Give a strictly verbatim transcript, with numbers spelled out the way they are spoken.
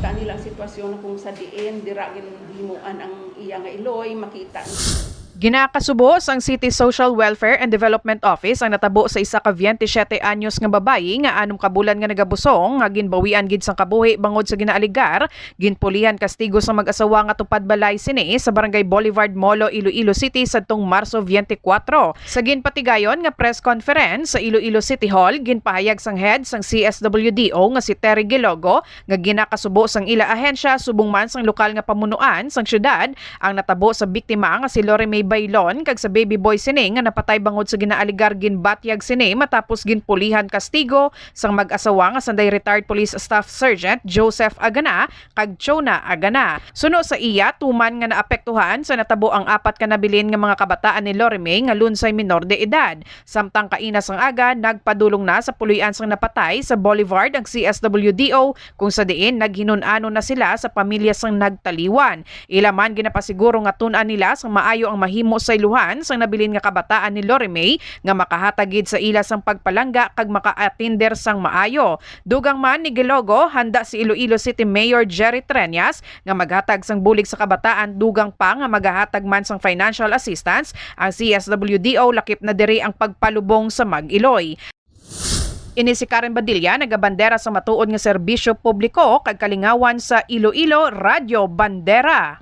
Kani lang sitwasyon na kung sa diin dira ginhimuan ang iya nga iloy, makita. Ginakasubo sang City Social Welfare and Development Office ang natabo sa isa ka veintisiete anyos nga babayi nga anom ka bulan nga nagabusong nga ginbawian gid sang kabuhi bangod sa ginaaligar ginpulihan kastigo sang mag-asawa nga tupad balay sini sa Barangay Boulevard, Molo, Iloilo City sadtong Marso twenty-four. Sa ginpatigayon nga press conference sa Iloilo City Hall, ginpahayag sang head sang C S W D O nga si Terry Gilogo nga ginakasubo sang ila ahensya subong man sang lokal nga pamunuan sang syudad ang natabo sa biktima nga si Lori May Baylon kag sa baby boy sini nga napatay bangod sa ginaaligar ginbatyag sini matapos ginpulihan kastigo sang mag-asawa nga sanday retired police staff sergeant Joseph Agana kag Chona Agana. Suno sa iya, tuman nga naapektuhan sa natabo ang apat ka nabilin nga mga kabataan ni Lori May nga lunsay minor de edad. Samtang kaina sang aga, nagpadulong na sa puloy-an sang napatay sa Boulevard ang C S W D O kung sa diin naghinun-anon na sila sa pamilya sang nagtaliwan. Ila man ginapasiguro nga tun-an nila sang maayo ang mahimo sa ilohan sang nabilin nga kabataan ni Lori May nga makahatag gid sa ila sang pagpalangga kag makaatinder sang maayo. Dugang man ni Gilogo, handa si Iloilo City Mayor Jerry Treñas nga maghatag sang bulig sa kabataan dugang pa nga magahatag man sang financial assistance ang C S W D O lakip na diri ang pagpalubong sa mag-iloy. Ini si Karen Badilla, nagabandera sa matuod nga serbisyo publiko kag kalingawan sa Iloilo, Radyo Bandera.